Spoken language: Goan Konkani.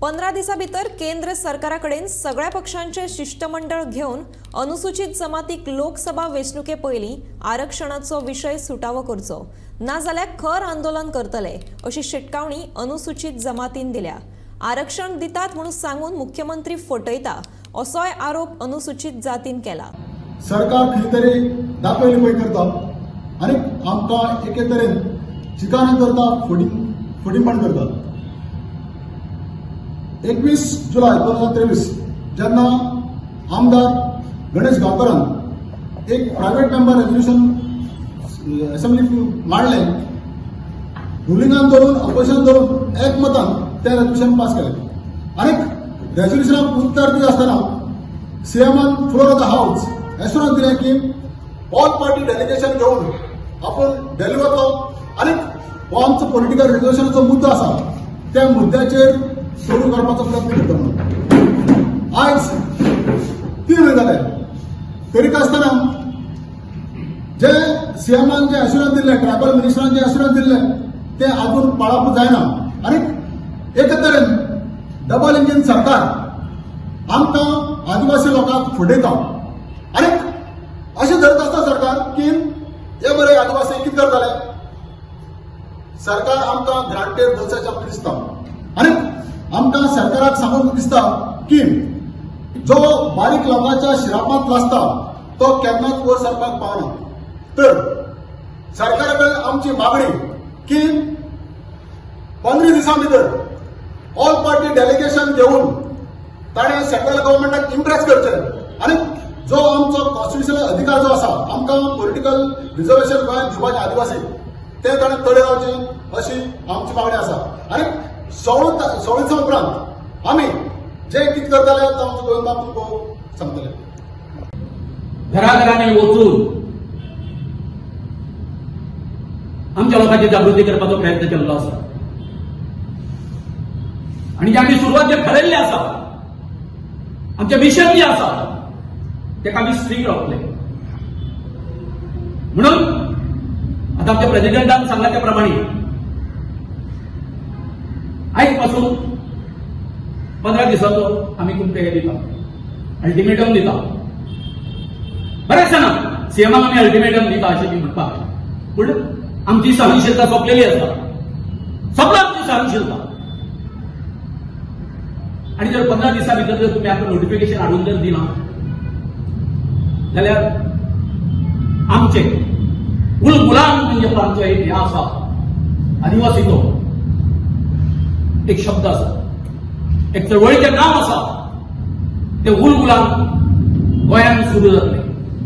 15 दिसां भितर केंद्र सरकारा कडेन सगळ्या पक्षांचे शिश्टमंडळ घेवन अनुसूचित जमातीक लोकसभा वेंचणुके पयलीं आरक्षणाचो विशय सुटावो करचो, नाजाल्यार खर आंदोलन करतले अशी शिटकावणी अनुसूचित जमातीन दिल्या. आरक्षण दितात म्हणून सांगून मुख्यमंत्री फटयता असोय आरोप अनुसूचित जातीन केला. सरकार खंय तरी दाखय लिपय करता आनी आमकां एके तरेन चिकान करता, फटींगपण करता. 21 जुलय 2023 जेन्ना आमदार गणेश गांवकरान एक प्रायव्हेट मेंबर रेजोल्युशन असेंब्ली मांडलें, रुलिंगान धरून, ऑपोजिशन धरून एकमतान तें रेजोल्युशन पास केलें आनी रेजोल्युशनाक उत्तर दिता आसतना सीएमान floor of the house assurance दिलें की ऑल पार्टी डेलिगेशन घेवन आपूण दिल्ली वतलो आनी हो आमचो पॉलिटिकल रिजर्वेशनाचो मुद्दो आसा, त्या मुद्द्याचेर सोडून काडपाचो प्रयत्न करता म्हणून. आयज 3 म्हयने जाले, तरी आसतना जे सीएमान जे एश्युरन्स दिल्लें, ट्रायबल मिनिस्टरान जे एश्युरन्स दिल्लें, ते अजून पाळप जायना आनी एके तरेन डबल इंजीन सरकार आमकां आदिवासी लोकांक फटयता. आनी अशें धरत आसता सरकार की हे बरे आदिवासी कितें करताले, सरकार आमकां ग्रांटेड दवरच्याचें आमकां दिसता. आनी आमकां सरकाराक सांगून दिसता की जो बारीक लोकांच्या शिरापांत लासता तो केन्नाच वयर सरपाक पावना. तर सरकारा कडेन आमची मागणी की 15 दिसां भितर ऑल पार्टी डेलिगेशन घेवन ताणें सेंट्रल गव्हर्मेंटाक इम्प्रेस करचें आनी जो आमचो कॉन्स्टिट्युशनल अधिकार जो आसा, आमकां पॉलिटिकल रिजर्वेशन गोंयांत दिवपाचें आदिवासी, तें ताणें तडे जावचें अशी आमची मागणी आसा. आनी 16 दिसां उपरांत आमी जे कितें करतले तो आमचो गोविंदबाब तुमकां सांगतले. घराघरांनी वचून आमच्या लोकांची जागृती करपाचो प्रयत्न केल्लो आसा आनी जे आमी सुरवात जे ठरयल्ले आसा, आमचें मिशन जे आसा, तेका आमी स्ट्रीक रावतले. म्हणून आता आमच्या प्रेसिडेंटान सांगला त्या प्रमाणे आयज पासून 15 दिसाचो आमी तुमकां हे दिता, अल्टिमेटम दिता. बरें आसना सीएमाक आमी अल्टिमेटम दिता अशें बी म्हणपाक, पूण आमची सहनशीलता सोंपलेली आसा. सोंपला आमची सहनशीलता. आणि जर 15 दिसां भितर जर तुमी आमकां नोटिफिकेशन हाडून जर दिना जाल्यार आमचे उलगुलान, म्हणजे आमचो एक हें आसा, आदिवासीचो एक शब्द आसा, एक चळवळीचें नांव आसा, ते उलगुलान गोंयांत सुरू जातलें.